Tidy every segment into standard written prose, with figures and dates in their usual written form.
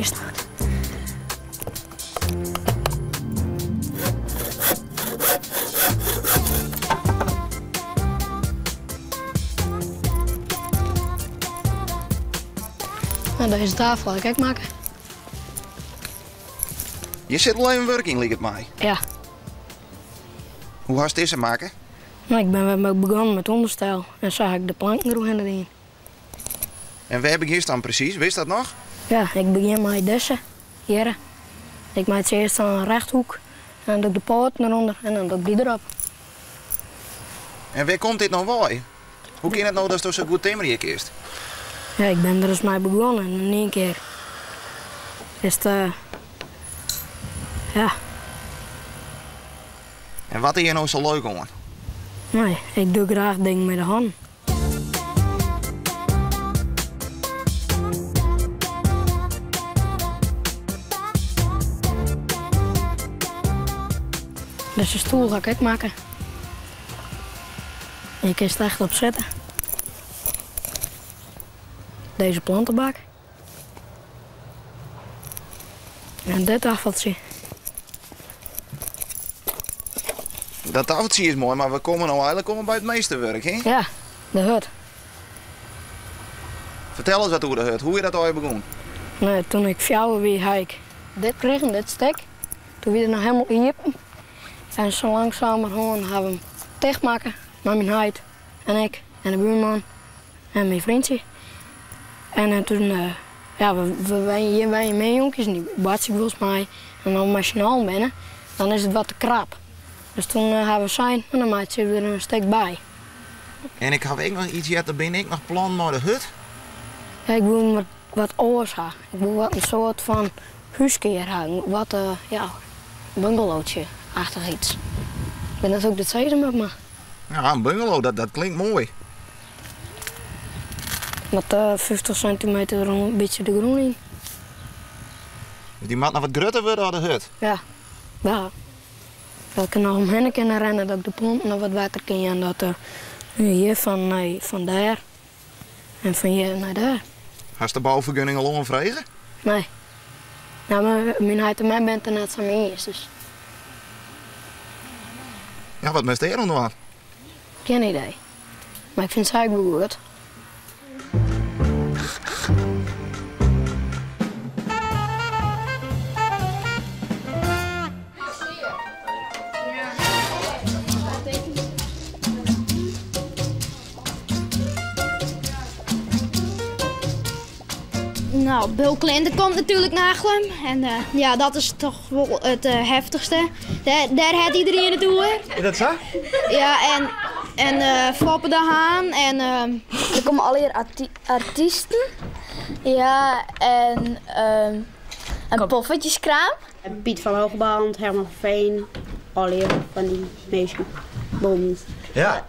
earst. No, dizze tafel ha ik ek makke. Hjir sit wol even wurk yn, liket my. Ja. Hoe hast dizze makke? No, ik bin wer begûn mei it ûnderstel en sa ha ik de planken deroerhinne dien. En wêr begjinst dan presys? Witst dat noch? Ja, ik begjin mei dizze hjirre. Ik meitsje earst in rechthoek en dan doe ik de poaten derûnder en dan doe ik dy derop. En wêr komt dit no wei? Hoe kin it no datsto sa goed timmerje kinst? Ja, ik bin der ris mei begûn en yn ien kear is it, ja. En wat is hjir no sa leuk oan? Nee, ik doe graach dingen mei de hannen. Dizze stoel ha ik ek makke. Hjir kinst echt op sitte. Dizze plantebak. En dit taffeltsje. Dat taffeltsje is moai, mar we komme no eigenlik komme by it measterwurk, hè? Ja, de hut. Fertel ris wat oer de hut. Hoe is dat allegear begûn? No, toen ik fjouwer wie, ha ik dit krigen, dit stik. Toen wie er noch helemaal iepen. En sa langsumerhân ha we him tichtmakke mei myn heit en ik en de buorman en myn freontsje. En toen, ja, we wenje hjir wenje mear jonkjes en dy boartsje ik wolris mei. En as we mei syn allen binne, dan is it wat te krap. Dus toen ha we sein, no dan meitsje we der in stik by. En ik haw ek noch iets heard, der binne ek noch plannen mei de hut? Ja, ik woe wat, wat oars ha. Ik woe wat in soart fan húske hjir ha. Wat, ja, bungalowtsje-achtich iets. Ik wit net hoe't ik dat sizze moat, mar. Ja, in bungalow, dat, dat klinkt moai. Moat 50 sintimeter in bytsje de grûn yn. Dus dy moat noch wat grutter wurde as de hut? Ja, ja. Dat ik der noch omhinne kinne renne, dat ik de planten noch wat wetter kin jaan, dat hjir fan nei fan dêr en fan hjir nei dêr. Hast de boufergunning al oanfrege? Nee. No, myn heit en mem binne it der net sa mei iens, dus. Ja, wat moatst dêr oan dwaan? Gjin idee. Mar ik fyn it sa ek wol goed. No, Bill Clinton komt natuerlik nei Achlum. En eh, ja, dat is toch wol it eh, heftichste. Dêr, dêr hat iderien it oer. Is dat sa? Ja, en, en eh, Foppe de Haan en... Der komme allegear artysten. Ja, en in poffertjeskraam. Piet van Hogeband, Herman van Veen, allegear fan dy minsken. Bomen. Ja.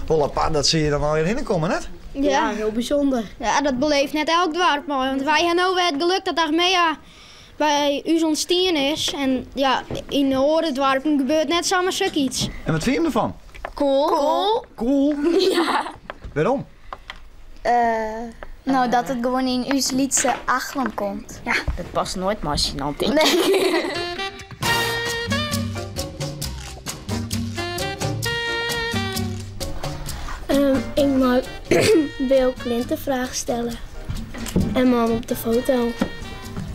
Wol apart dat se hjir dan allegear hinne komme, net? Ja. Ja, hiel bysûnder. Ja, dat beleeft net elk doarp mei, want wy ha no wer it geluk dat Achmea by ús ûntstien is. En ja, yn de oare doarpen gebeurt net samar sok iets. En wat fine jim derfan? Cool. Cool. Cool? Ja. Wêrom? No, dat it gewoan yn ús lytse Achlum komt. Ja, dat past noait mei syn al, tink ik. Ik mei Bill Clinton fragen stelle en mei him op de foto.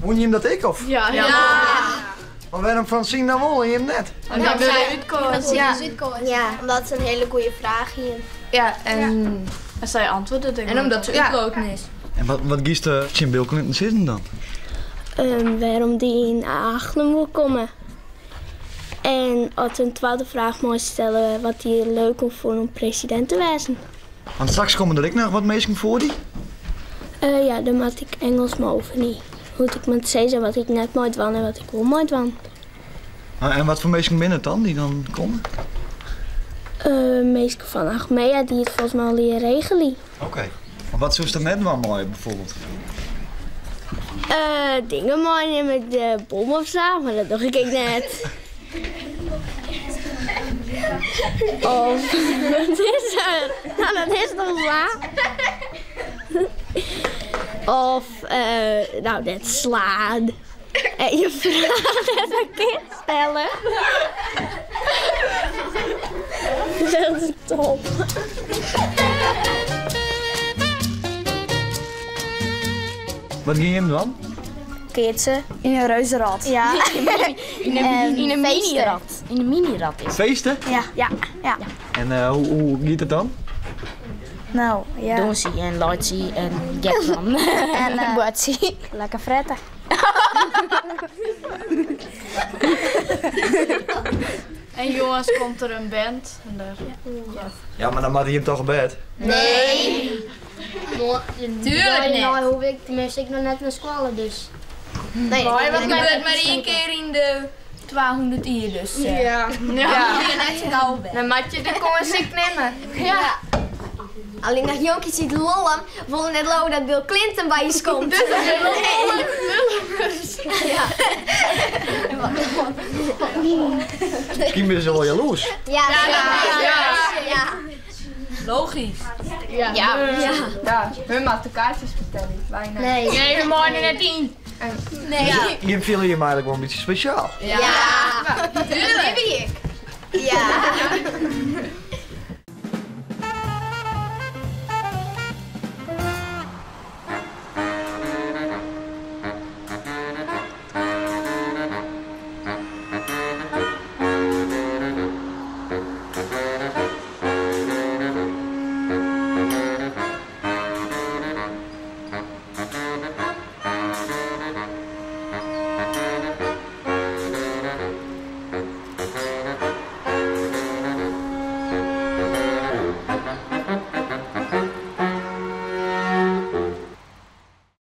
Woene jim dat ek of? Ja. Maar wêrom Francine dan wol en jim net? Omdat sy útkozen. Ja. Ja, omdat se in hiele goede fraach hienen. Ja, en sy antwurdet ek. En omdat se útkozen is. En wat, wat giest tsjin Bill Clinton sizzen dan? Wêrom dy yn Achlum wol komme. En as in twadde fraach mei stelle wat dy leuk oan fûn om presidint te wêzen. Want straks komme der ek noch wat minsken foar dy? Ja, dan moat ik Ingelsk mei oefenje. Hoe't ik moat sizze wat ik net mei dwaan en wat ik wol mei dwaan. En wat foar minsken binne it dan dy't dan komme? Minsken fan Achmea dy't it folgens my allegear regelje. Oké. Maar wat soest der net dwaan meie bijvoorbeeld? Dingen meinimme, de bom of sa, mar dat doch ik ek net. Of wat is er? No, dat is toch sa? Of. Nou, net slaan. En je fraach net ferkeard stelle. Dat is top. Wat gean jim dwaan? Keatsen. Yn in reuzerad. Ja. Yn in minirad. Yn in minirad is. Feesten? Ja. Ja. Ja. En eh, hoe, hoe giet it dan? Nou, ja. Dûnsje en laitsje en gek dwaan. En uh, boartsje. Lekker frette. En jongens, komt der in band. En daar, ja. Ja, mar dan moatte jim toch op bêd? Nee. Tuurlijk net. Nou hoef ik tenminste ik nog net nei skoalle, dus. Nee, Moai, want it gebeurt mar ien kear yn de 200 jier, dus. Ja. Ja. Ja. net sa gau wer. Dan moat je de kâns ek nimme. Ja. Allinnich noch jonkjes út Lollum wolle net leauwe dat Bill Clinton by ús komt. Dus dat binne Lollummers. Ja. Miskien binne se wol jaloers. Ja. Ja. Ja. Logysk. Ja. Ja. Ja. Hun moatte kaartsjes betelje, wy net. Nee. Nee, we meie der net yn. Nee. Ja. Jim fiele jim eigenlik wol in bytsje spesjaal. Ja. Tuurlijk. wie ik. Ja.